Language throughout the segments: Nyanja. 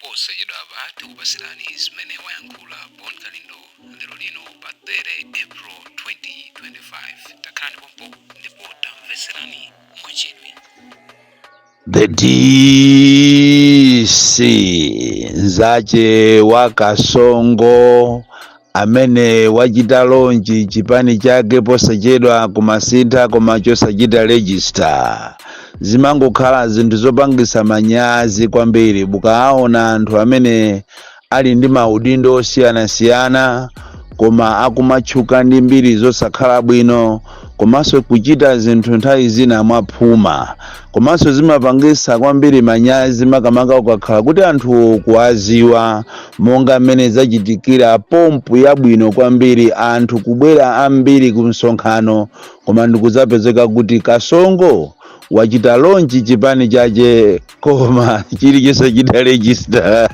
Posachedwapa tikupasirani zimene wayankhula Bon Kalindo lero lino pa 30 April 2025. Takhalani pompo ndipo tamveserani mwachidwi. The DC nzache wa Kasongo amene wachita launch chipani chake posachedwa kumasintha koma chosachita register. Zimangokhala zinthu zopangisa manyazi kwambiri mukaona anthu amene ali ndi maudindo osiyanasiyana koma akumatchuka ndi mbiri zosakhala bwino, komanso kuchita zinthu nthawi zina mwaphuma, komanso zimapangisa kwambiri manyazi, makamaka ukakhala kuti anthu kuwaziwa, monga mmene zachitikira pompu yabwino kwambiri, anthu kubwera ambiri ku msonkhano, koma ndikuzapezeka kuti Kasongo wachita launch chipani chache koma chili chosachita register.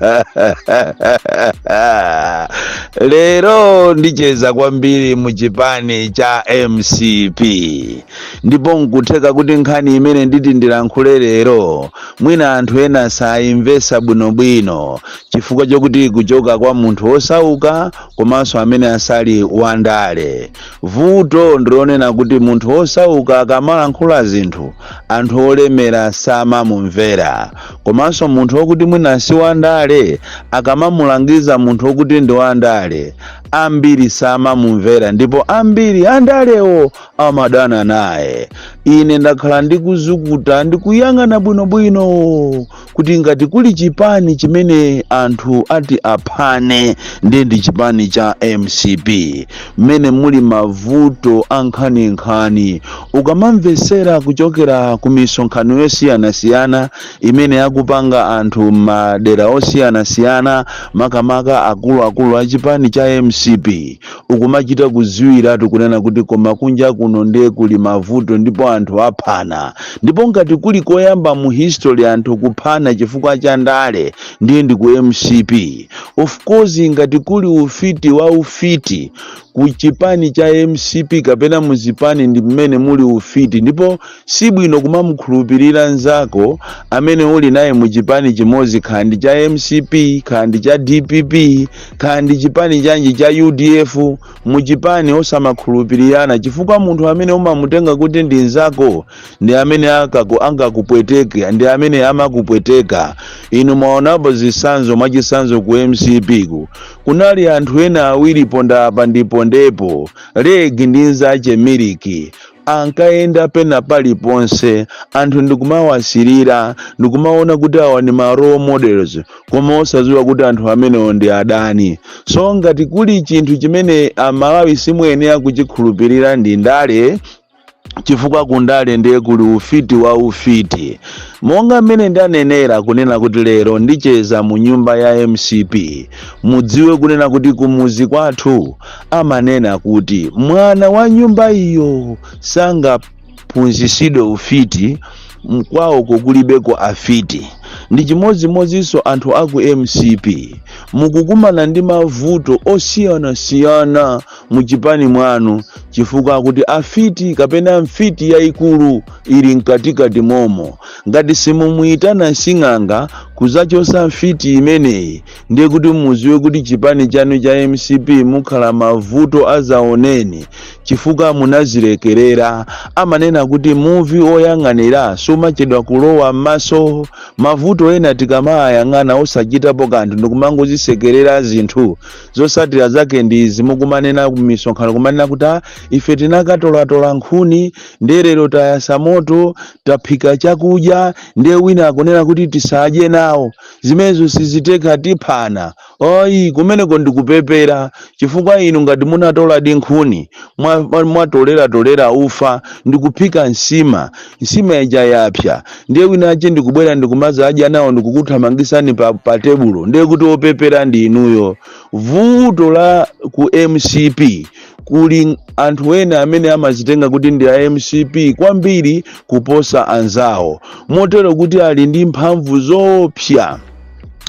Lero ndicheza kwambiri mu chipani cha MCP, ndipo nkutheka kuti nkhani imene nditi ndilankhule lero mwina anthu ena sayimvesa bwinobwino, chifukwa chokuti kuchoka kwa munthu wosauka komanso amene asali wandale. Vuto ndilonena kuti munthu wosauka akamalankhula zinthu, anthu olemera samamumvera, komanso munthu wokuti mwina si wandale akamamulangiza munthu wokuti ndi wandale, ambiri samamumvera, ndipo ambiri andalewo amadana naye. Ine ndakhala ndikuzukuta, ndikuyang'ana bwinobwino kuti ngati kuli chipani chimene anthu ati aphane, ndiye ndi chipani cha MCP, mmene muli mavuto ankhaninkhani. Ukamamvesera kuchokera ku misonkhano yosiyanasiyana imene akupanga anthu m'madera osiyanasiyana, makamaka akuluakulu a chipani cha MCP, ukumachita kudziwiratu kunena kuti koma kunja kuno ndiye kuli mavuto ndipo anthu aphana. Ndipo ngati kuli koyamba mu history anthu kuphana chifukwa cha ndale, ndiye ndi ku MCP. Of course, ngati kuli ufiti wa ufiti ku chipani cha MCP kapena muzipani, ndi mmene muli ufiti. Ndipo sibwino kumamukhulupirira nzako amene uli naye mu chipani chimodzi, khandi cha MCP, khandi cha DPP, khandi chipani chanji cha UDF. Muchipani osamakhulupirirana, chifukwa munthu amene umamutenga kuti ndi nzako ndi amene angakupweteke, ndi amene amakupweteka. Inu mwaonapo zitsanzo. Mwachitsanzo, ku MCP ku kunali anthu ena awiri, ponda apa ndipo ndepo, Legi ndi nzache Miliki, ankayenda pena paliponse, anthu ndikumawasirira, ndikumaona kuti awa ndi ma role models, koma osadziwa kuti anthu amenewo ndi adani. So ngati kuli chinthu chimene Amalawi simuyenera kuchikhulupirira ndi ndale, chifukwa kundale ndiye kuli ufiti wa ufiti. Monga mmene ndanenera kunena kuti lero ndicheza mu nyumba ya MCP, mudziwe kunena kuti kumuzi kwathu amanena kuti mwana wa nyumba iyo sangaphunzitsidwe ufiti, kwawoko kulibeko afiti. Ndi chimodzimodzinso anthu aku MCP, mukukumana ndi mavuto osiyanasiyana muchipani mwanu chifukwa kuti afiti kapena mfiti yayikulu ili mkatikati momo. Ngati simumuyitana msing'anga kuzachosa mfiti imeneyi, ndiye kuti muziwe kuti chipani chanu cha MCP mukhala mavuto azaoneni, chifukwa munazilekerera. Amanena kuti muvi oyang'anira sumachedwa kulowa m'maso. Mavuto ena tikamayang'ana osachitapo kanthu ndikumangozisekerera zinthu, zotsatira zake ndi izi mukumanena kumisonkhano, kumanena kuti, "Ah, ife tinakatolatola nkhuni, ndiye lero tayasa moto, taphika chakudya, ndiye wina akunena kuti tisadye nawo. Zimenezo siziteka, tiphana." Oyi, kumeneko ndikupepera, chifukwa inu ngati munatoladi nkhuni, mwatoleratolera ufa ndikuphika nsima, nsima ija yapsa, ndiye wina ache ndikubwera ndikumaza adya nawo ndikukuthamangisani pa tebulo, ndiye kuti opepera ndi inuyo. Vuto la ku MCP, kuli anthu ena amene amazitenga kuti ndi a MCP kwambiri kuposa anzawo, motero kuti ali ndi mphamvu zoopsa.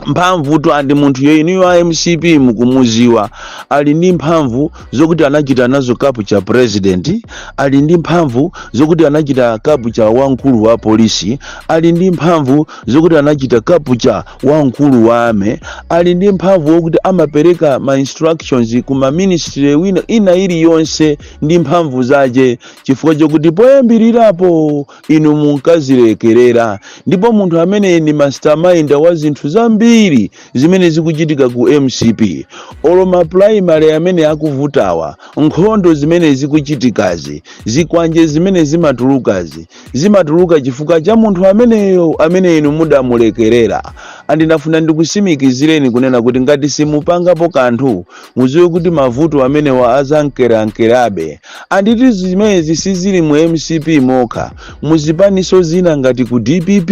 Mphamvutu andi munthu inuyo a MCP mukumuziwa, ali ndi mphamvu zokuti anachita nazo capture president, ali ndi mphamvu zokuti anachita capture wamkulu wa polisi, ali ndi mphamvu zokuti anachita capture wamkulu wa army, ali ndi mphamvu wokuti amapereka ma instructions kuma ministry wina ina iliyonse ndi mphamvu zace, chifukwa chokuti poyambirirapo inu munkazilekerera. Ndipo munthu amene ni mastermind wa zinthu zambiri zimene zikuchitika ku MCP, olo ma primary amene akuvutawa, nkhondo zimene zikuchitikazi, zikwanje zimene zimatulukazi, zimatuluka chifukwa cha munthu ameneyo amene inu mudamulekerera. Andinafuna ndikusimikizireni kunena kuti ngati simupangapo kanthu, muziwe kuti mavuto amenewa azankerankerabe. Anditi zimenezi sizili mu MCP mokha, muzipaniso zina ngati ku DPP,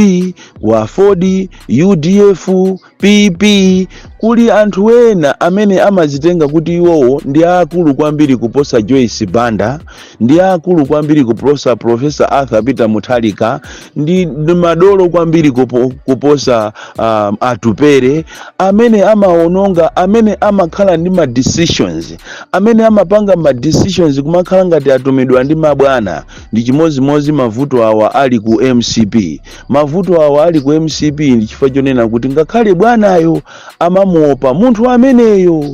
ku AFORD, UDF, PP, kuli anthu ena amene amazitenga kuti iwowo ndi akulu kwambiri kuposa Joyce Banda, ndi akulu kwambiri kuposa Professor Arthur Peter Mutharika, ndi madolo kwambiri kuposa Atupere, amene amaononga, amene amakhala ndi ma decisions, amene amapanga ma decisions kumakhala ngati atumidwa ndi mabwana. Ndi chimozimozi mavuto awa ali ku MCP. Mavuto awa ali ku MCP ndi chifukwa chonena kuti ngakhale bwanayo amamuopa munthu ameneyo,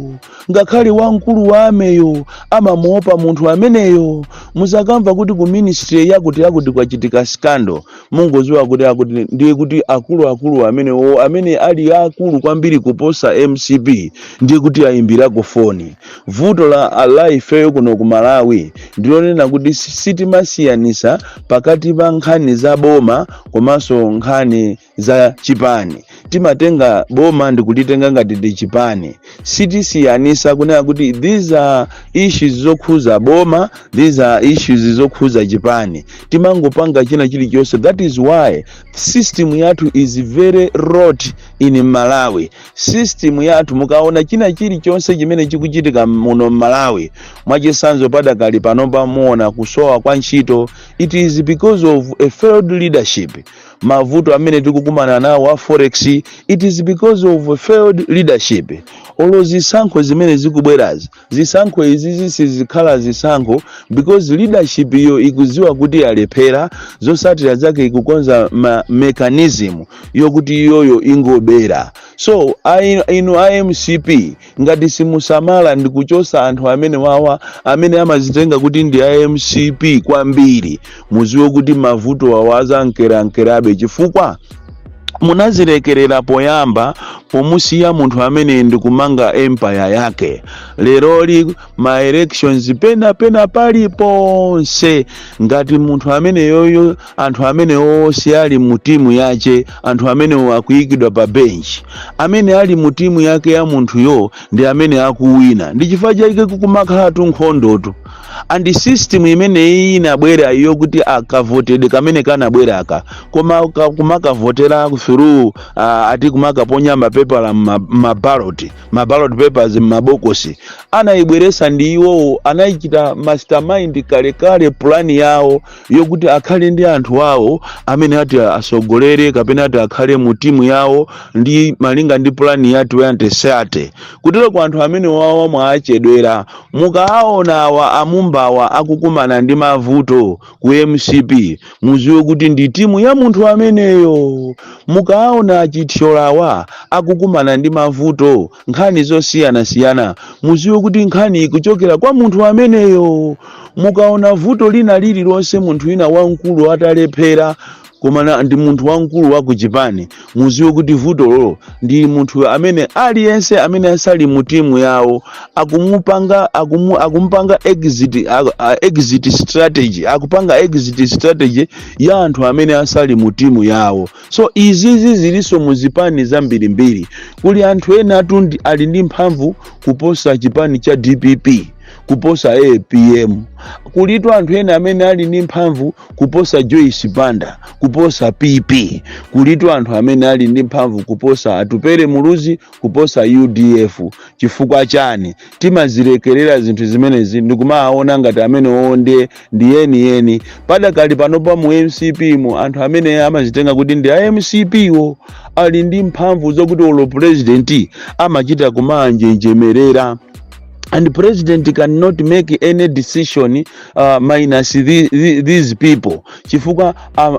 ngakhale wamkulu wa army yo amamuopa munthu ameneyo. Musakamva kuti ku ministry yakuti yakuti kwachitika scandal, mungoziwa kuti akuti ndiye kuti akuluakulu amenewo amene ali akulu kwambiri kuposa MCP ndiye kuti ayimbirako foni. Vuto la ifeyo kuno ku Malawi ndilonena kuti sitimasiyanisa pakati pa nkhani za boma komanso nkhani za chipani. Timatenga boma ndikulitenga ngati ndi chipani. Sitisiyanisa kunena kuti these are issues zokhuza boma, these are issues zokhuza chipani. Timangopanga china chilichonse. That is why system yathu is very rot in Malawi. System yathu, mukaona china chilichonse chimene chikuchitika muno Malawi, mwachisanzo padakali panopa muona kusowa kwa ntchito, it is because of a failed leadership. Mavuto amene tikukumana nawo a forex, it is because of a failed leadership. Olo zisankho zimene zikubwerazi, zisankho izizi sizikhala zisankho because leadership iyo ikuziwa kuti yalephera. Zosatira zake ikukonza ma mechanism yokuti iyoyo ingobera. So inu a MCP, ngati simusamala ndi kuchosa anthu amene wawa amene amazitenga kuti ndi a MCP kwambiri, muziwe kuti mavuto awa azankerankerabe, chifukwa munazilekerera poyamba pomusiya munthu amene ndikumanga empire yake. Leroli ma elections pena pena paliponse, ngati munthu amene yoyo, anthu amene onse ali mu timu yace, anthu amenewo akuyikidwa pa bench. Amene ali mu timu yake ya munthuyo ndi amene akuwina. Ndi chifukwa chake kukumakhalatu nkhondotu. And system imeneyi inabwera iyo kuti akavotedwe kamene kanabwera aka koma kumakavotera through ati kumakaponya mapepala ma ballot papers m'mabokosi, anayibweresa ndi iwowo. Anayichita mastermind kalekale plan yawo yokuti akhale ndi anthu awo amene ati asogolere kapena ati akhale mu timu yawo, ndi malinga ndi plan ya 2030. Kutero ku anthu amene wawa mwachedwera. Mukaona awa amumbawa akukumana ndi mavuto ku MCP, muziwe kuti ndi timu ya munthu ameneyo. Mukaona achithyolawa akukumana ndi mavuto, nkhani zosiyanasiyana, muziwe kuti nkhani ikuchokera kwa munthu ameneyo. Mukaona vuto lina lililonse, munthu wina wamkulu atalephera koma ndi munthu wamkulu wa ku chipani, muziwe kuti vutolo ndi munthu amene aliyense amene asali mu timu yawo akumupanga akumupanga exit strategy, akupanga exit strategy ya anthu amene asali mu timu yawo. So izizi zilinso mu zipani zambirimbiri. Kuli anthu ena atu ali ndi mphamvu kuposa chipani cha DPP. kuposa APM. Kulitu anthu ena amene ali ndi mphamvu kuposa Joyce Banda, kuposa PP. Kulitu anthu amene ali ndi mphamvu kuposa Atupele Muluzi, kuposa UDF. Chifukwa chani timazilekerera zinthu zimenezi ndikumaona ngati amene onde ndi yeniyeni? Padakali panopa mu MCP mu, anthu amene amazitenga kuti ndi a MCP wo ali ndi mphamvu zokuti olo president amachita kumanjenjemerera, and president cannot make any decision minus these people, chifukwa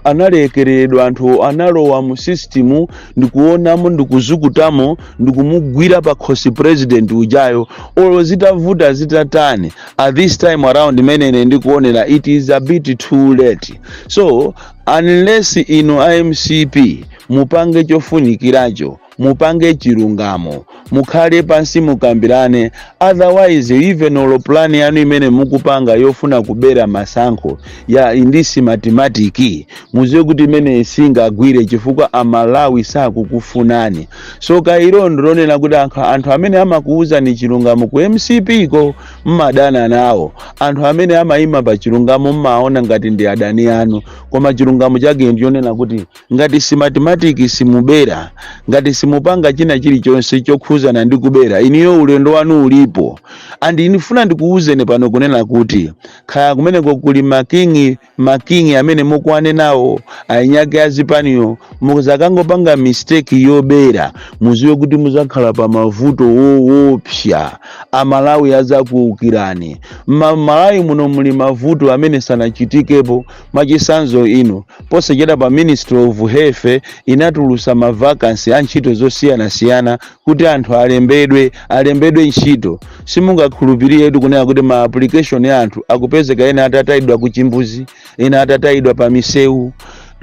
analekereredwa. Anthu analowa mu system ndikuonamo, ndikuzukutamo, ndikumugwira pakhosi president ujayo, olo zitavuta zitatani. At this time around, imene ndikuonera, it is a bit too late. So unless inu iMCP mupange chofunikiracho, mupange chilungamo, mukhale pansi mukambirane, otherwise even olo plan yanu imene mukupanga yofuna kubera masankho ya ndi Smartmatic, muziwe kuti imene singagwire, chifukwa Amalawi sakukufunani. So kairo ndilonena kuti anthu amene amakuwuzani chilungamo ku MCP ko mmadana nawo. Anthu amene amayima pa chilungamo mmaona ngati ndi adani anu. Koma chilungamo chake ndionena kuti ngati Smartmatic simubera, ngati simupanga china chilichonse chokhuzana ndi kubera, iniyo ulendo wanu ulipo. And ndifuna ndikuwuzeni pano kunena kuti khaya kumeneko kuli makingi, makingi amene mukwane nawo ainyake azipaniyo, muzakangopanga mistake yobera, muziwe kuti muzakhala pa mavuto woopsa. Amalawi azakuukirani. Mmalawi muno muli mavuto amene sanachitikepo. Mwachisanzo, ino posachedwa pa Ministry of Health inatulusa ma vacancy a ntchito zosiyanasiyana kuti anthu alembedwe ntchito. Simungakhulupiriretu kunena kuti ma application ya anthu akupezeka ena atatayidwa ku chimbuzi, ena atatayidwa pa misewu,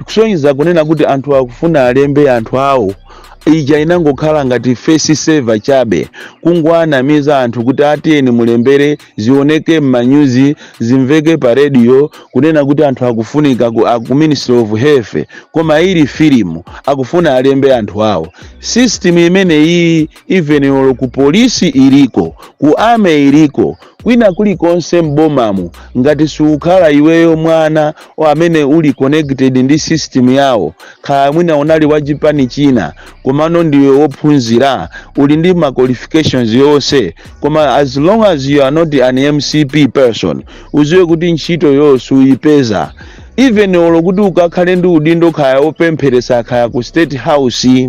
kusonyeza kunena kuti anthu akufuna alembe anthu awo. Ija inangokhala ngati face saver chabe, kungwanamiza anthu kuti atiyeni mulembere, zioneke m'manyuzi, zimveke pa radio kunena kuti anthu akufunika ku Ministry of Health, koma ili filimu, akufuna alembe anthu awo. System imene iyi even olo ku polisi iliko, ku army iliko, kwina kulikonse m'bomamu. Ngati sukhala iweyo mwana amene uli connected ndi system yawo, khala mwina unali wa chipani china, komano ndiwe wophunzira, uli ndi ma qualifications yonse, koma as long as you are not an MCP person, uziwe kuti ntchito yo suyipeza, even olo kuti ukakhale ndi udindo, khaya opempheresa, khaya ku State House,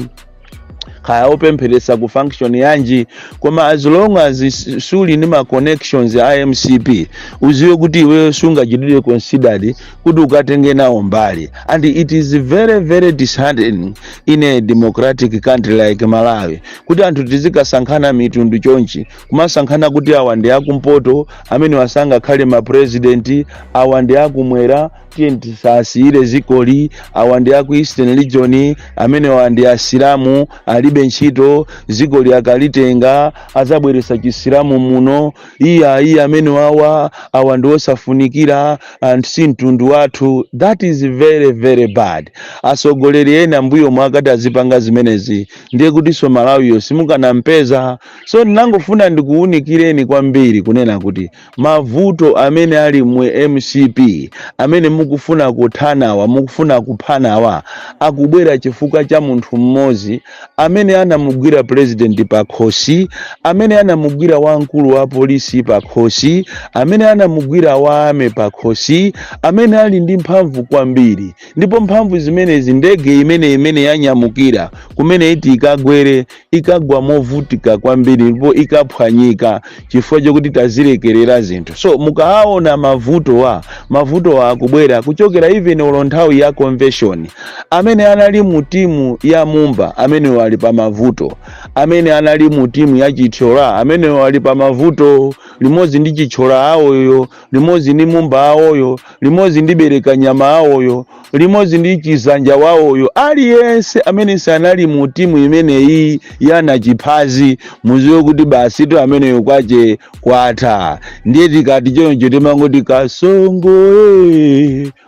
kaya opempheresa ku function yanji, koma as long as suli ndi ma connections a MCP, uziwe kuti iweyo sungachitidwe considered kuti ukatenge nawo mbali. And it is very very disheartening in a democratic country like Malawi kuti anthu tizikasankhana mitundu chonchi, kumasankhana kuti awa ndi akumpoto, amene wasangakhale ma president, awa ndi akumwera, tiye tisasiyire zikoli, awa ndi aku Eastern Region, amene wa ndi Asilamu, alibe ntchito, zikoli akalitenga azabweresa Chisilamu muno. Iya, iya, amene wawa, awa ndi osafunikira, anthu si mtundu wathu. That is very very bad. Asogoleri ena mbuyo mwakati azipanga zimenezi, ndiye kutinso Malawiyo simukanampeza. So ndinangofuna ndikuwunikireni kwambiri kunena kuti mavuto amene ali mu MCP, amene mukufuna kuthanawa, mukufuna kuphanawa, akubwera chifukwa cha munthu mmodzi amene anamugwira president pakhosi, amene anamugwira wamkulu wa polisi pakhosi, amene anamugwira wa army pakhosi, amene ali ndi mphamvu kwambiri. Ndipo mphamvu zimenezi, ndege imene yanyamukira kumene iti ikagwere, ikagwa movutika kwambiri ndipo ikaphwanyika, chifukwa chokuti tazilekerera zinthu. So mukaona mavutowa akubwera kuchokera even olo nthawi ya convention. Amene anali mu timu ya Mumba, amene ali pa mavuto. Amene anali mu timu ya Chithyola, amene ali pa mavuto limodzi ndi Chithyola awoyo, limodzi ndi Mumba awoyo, limodzi ndi Bereka Nyama awoyo, limodzi ndi Chizanja wawoyo. Aliyense amene sanali mu timu imeneyi yana chiphazi, muziwe kuti basi tu, ameneyo kwache kwatha. Ndiye tikati choncho timangoti kasongo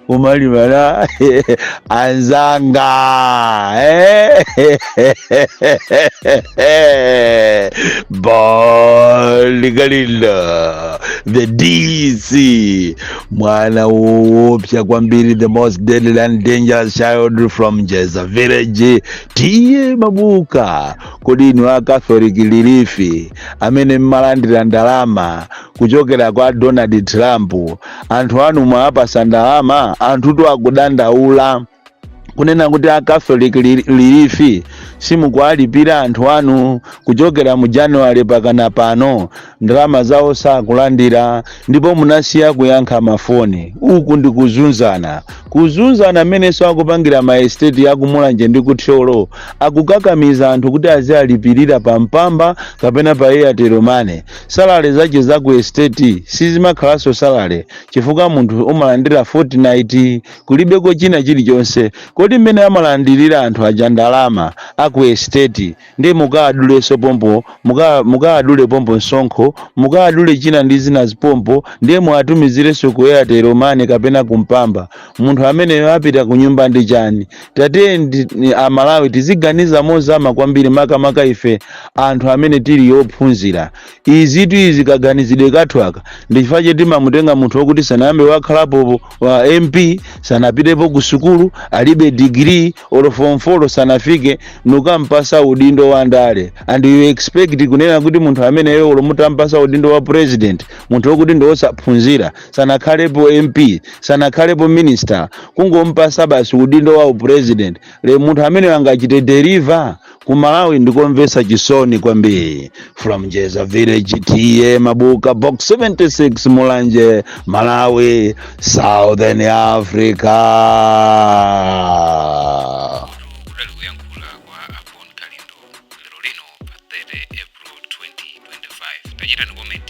umalimana anzanga, eh? Bon Kalindo. The DC, mwana woopsa kwambiri, the most deadly and dangerous child from Jeza village, T/A Mabuka. Kodi inu a Catholic Relief amene mmalandira ndalama kuchokera kwa Donald Trump, anthu anu mwapasa ndalama? Anthutu akudandaula kunena kuti a Catholic Relief simukuwalipira anthu anu kuchokera mu January pakana pano, ndalama zawo sakulandira, ndipo munasiya kuyankha mafoni. Uku ndi kuzunzana, kuzunzana mmenenso akupangira ma estate akumulanje ndi kuthyolo, akukakamiza anthu kuti aziyalipirira pa Mpamba kapena pa Airtel Money. Salary zache za ku estate sizimakhalanso salary, chifukwa munthu umalandira fortnight, kulibeko china chilichonse. Kodi mmene amalandirira anthu aja ndalama aku estate, ndi mukadulenso pompo, mukaadule pompo msonkho, mukaadule china ndi zina zipompo, ndiye muatumizirenso ku Airtel Money kapena kumpamba, munthu ameneyo apita ku nyumba ndi chani? Tate Amalawi tiziganiza mozama kwambiri, makamaka ife anthu amene tili ophunzira. Izitu izi kaganizidwe kathu aka ndi chifukwa choti timamutenga munthu wokuti sanayambe wakhalapo wa MP, sanapitepo ku sukulu, alibe degree, olo form 4 sanafike, nukampasa udindo wa ndale, and you expect kunena kuti munthu ameneyo olo mutampasa udindo wa president, munthu wokuti ndi wosaphunzira, sanakhalepo MP, sanakhalepo minister, kungompasa basi udindo wa upresident, le munthu ameneyo angachite deliver ku Malawi? Ndikomvetsa chisoni kwambiri. From Jeza village, T/A Mabuka, Box 76, Mulanje, Malawi, Southern Africa. Kudali kuyankhula kwa a Bon Kalindo lero lino pa 30 April 2025. Tachitani comment.